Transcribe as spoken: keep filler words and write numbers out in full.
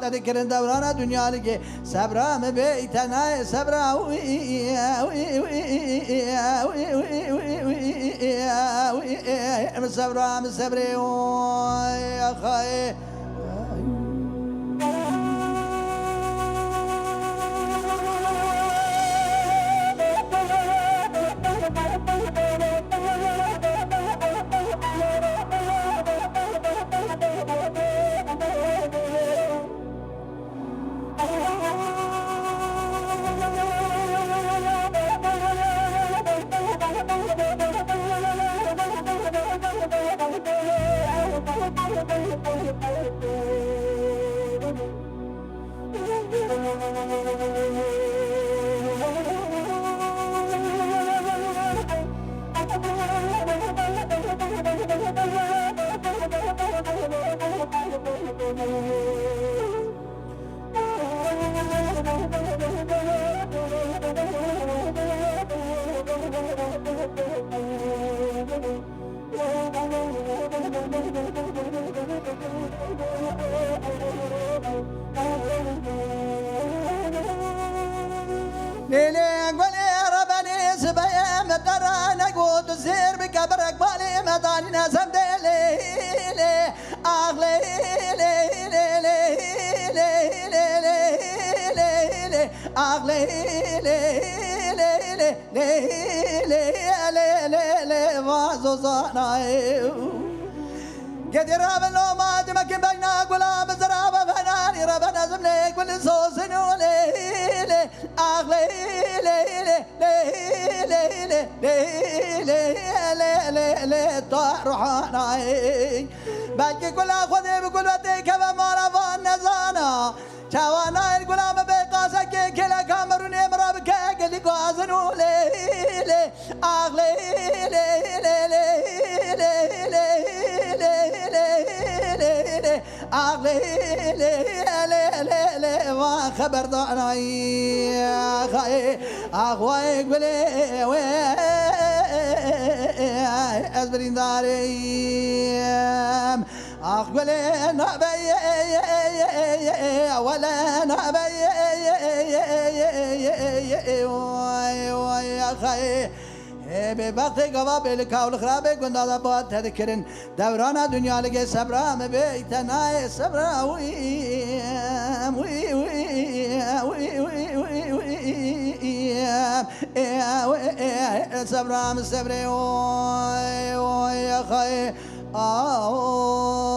te dikirin dewrana dinyalîgê. Sebra min bê te nayê, sebra wî, wî, min sebra min sebrê oy axayê. Lê lê gulê rebenê sibeyê me te re negot, zêr bike birek balê me danîne sem dê lê lê. Ax lê lê lê lê lê lê lê lê lê lê. Ax lê lê lê lê lê lê lê lê lê va zozanayê. Gedî rabin loma dimekin beyna gula bizira ve fenanî reben ezim lê gul sosin û lê lê. Ax lê lê lê lê lê lê lê lê lê lê lê lê ta ruhanayê. Belkî gula Xwedê bi gulbetê keve mala van nezana. Çawa nayê gula min bê qasekê kêleka min rûnê min re bike gelî guazin û lê lê. Ax lê lê lê lê lê lê lê lê lê lê. Ax lê lê lê lê lê va xeber danayî. Xayê ax wê gulê wê ez birîndarê yim. Ax gulê nabeyê wele nabeyê. Vay vay xayê. Ê bêbextê gava bê li kaw li xirabê gunda de ba te dikirin. Dewrana dinya li gê sebra min bê te nayê sebra wî, wî, wî, wî, wî, wî, wî, wî, ê, ê, ê, sebra min sebrê oy, oy, xayê, aw.